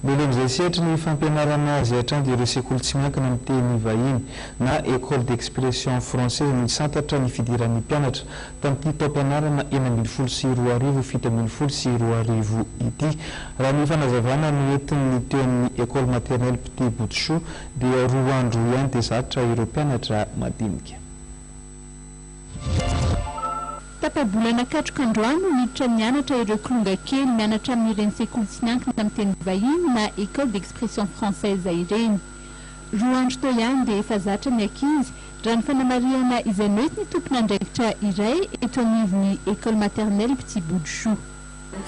Mbola amin'izay sehatry ny fampianarana azy hatrany dia ireo sekoly tsy miankina amin'ny teny vahiny na école d'expression française no nisantatra ny fidiran'ny mpianatra tamin'ity taom-pianarana 2016 2017 ity. Raha ny fanazavana noentin'ny teo amin'ny école maternelle Petit Bout dia 2 andro ihany dia zatra ireo mpianatra madinika. Tapa-bolana katroka androany no niditra nianatra ireo kilonga kely mianatra amin'ireny sekoly tsy miankina amin'ny teny vahiny na école d'expression française ireny. 2 andro teo ihany dia efa zatra ny ankizy, raha ny fanamarihana izay noentin'ny tompon'andraikitra iray eto anivon'ny école maternelle Petit Bout de Chou.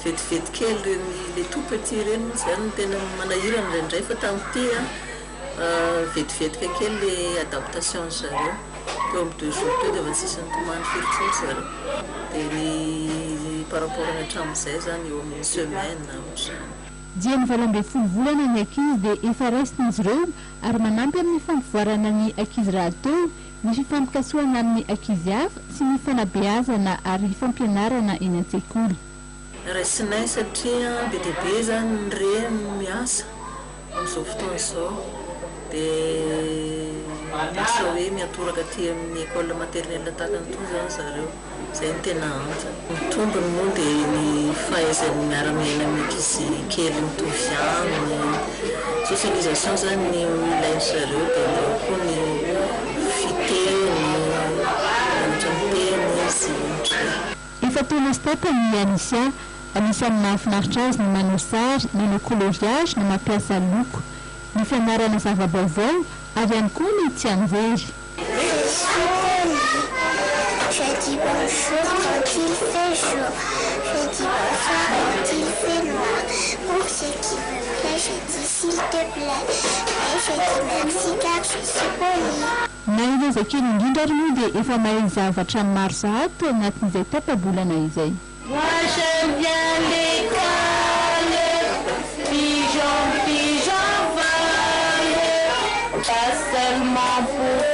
Vetivety kely reny, le tout petit reny moa zany no tena manahirana indraindray, fa tamin'ity vetivetika kely le adaptation zareo. Teo amin'ny 2 jours teo dia efa tsisy nitomany firy intsony zareo. Dia ny par rapport ny hatramin'izay zany, eo amin'ny semaine ohatr'izany. Dia ny 18 volana ny ankizy dia efa raisin'izy ireo, ary manampy amin'ny fampivoarana ny ankizy rahateo ny fifampikasohana amin'ny ankizy hafa sy ny fanabeazana ary fampianarana eny an-tsekoly. Raisinay satria be dia be zany ny reny miasa amin'izao fotoana izao, dia lasa hoe miantoraka aty amin'ny école maternelle tahaka an'itony zany zareo. Izay no tena antony. Ny tombony moa dia ny fahaizany miara-miaina amin'ny ankizy kely mitovy aminy, socialisation zany ny ilainy zareo, dia eo koa ny fiteny, mianatra miteny izy, ohatr'izay. Efa taona sy tapany ny Anisia. Anisan'ny mahafinaritra azy ny manao sary, manao coloriage na mampiasa loko, ny fianarana zava-baovao ary ihany koa ny tsianjery. Je suis polie. Je dis bonjour quand il fait jour. Je dis bonsoir quand il fait noir. Pour ce qui me plaît, je dis s'il te plaît. Et je dis merci car je suis polie. Na ireo zay kely indrindra ary moa dia efa mahay zavatra maro sahady tao anatin'izay tapa-bolana izay. Moi, j'aime bien l'école, pigeon, pigeon vole, pas seulement pour.